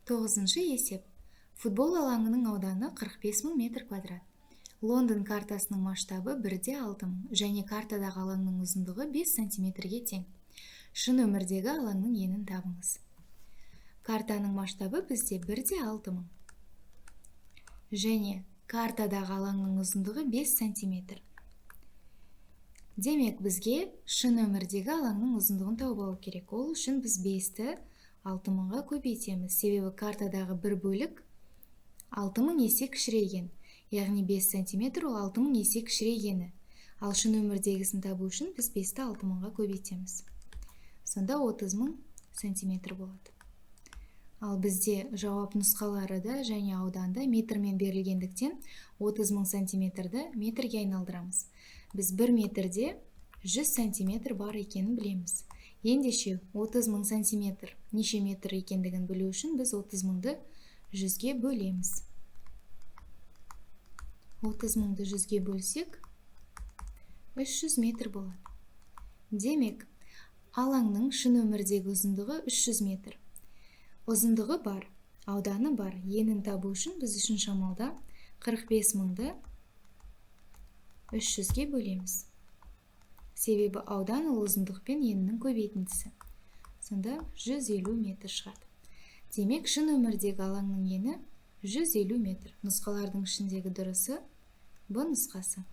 Тоғызыншы есеп. Футбол алаңының ауданы 45 мың метр квадрат. Лондон картасының масштабы 1,6 мың және картадағы алаңның ұзындығы 5 сантиметрге тең. Шын өмірдегі алаңның енін табыңыз. Картаның масштабы бізде 1,6 мың. Және картадағы алаңның ұзындығы 5 сантиметр. Демек, бізге шын өмірдегі алаңның ұзындығын тауып алу керек. Ол үшін біз 5-ті 6000-ға көбейтеміз. Себебі картадағы бір бөлік 6000 есе кішірейген. Яғни 5 сантиметр ол 6000 есе кішірейгені. Ал шын өмірдегісін табу үшін біз 5-ті 6000-ға көбейтеміз. Сонда 30 мың сантиметр болады. Ал бізде жауап нұсқалары да және ауданда метрмен берілгендіктен, 30 мың сантиметрді метрге айналдырамыз. Біз 1 метрде 100 сантиметр бар екенін білеміз. Ендеше 30 мың сантиметр неше метр екендігін білу үшін біз 30 мыңды 100-ге бөлеміз. 30 мыңды 100-ге бөлсек, 300 метр болады. Демек, алаңның шын өмірдегі ұзындығы 300 метр. Ұзындығы бар, ауданы бар. Енін табу үшін біз үшінші амалда 45 мыңды 300-ге бөлеміз. Себебі аудан ол ұзындық пен енінің көбейтіндісі. Сонда 150 метр шығады. Демек, шын өмірдегі алаңның ені 150 метр. Нұсқалардың ішіндегі дұрысы Б нұсқасы.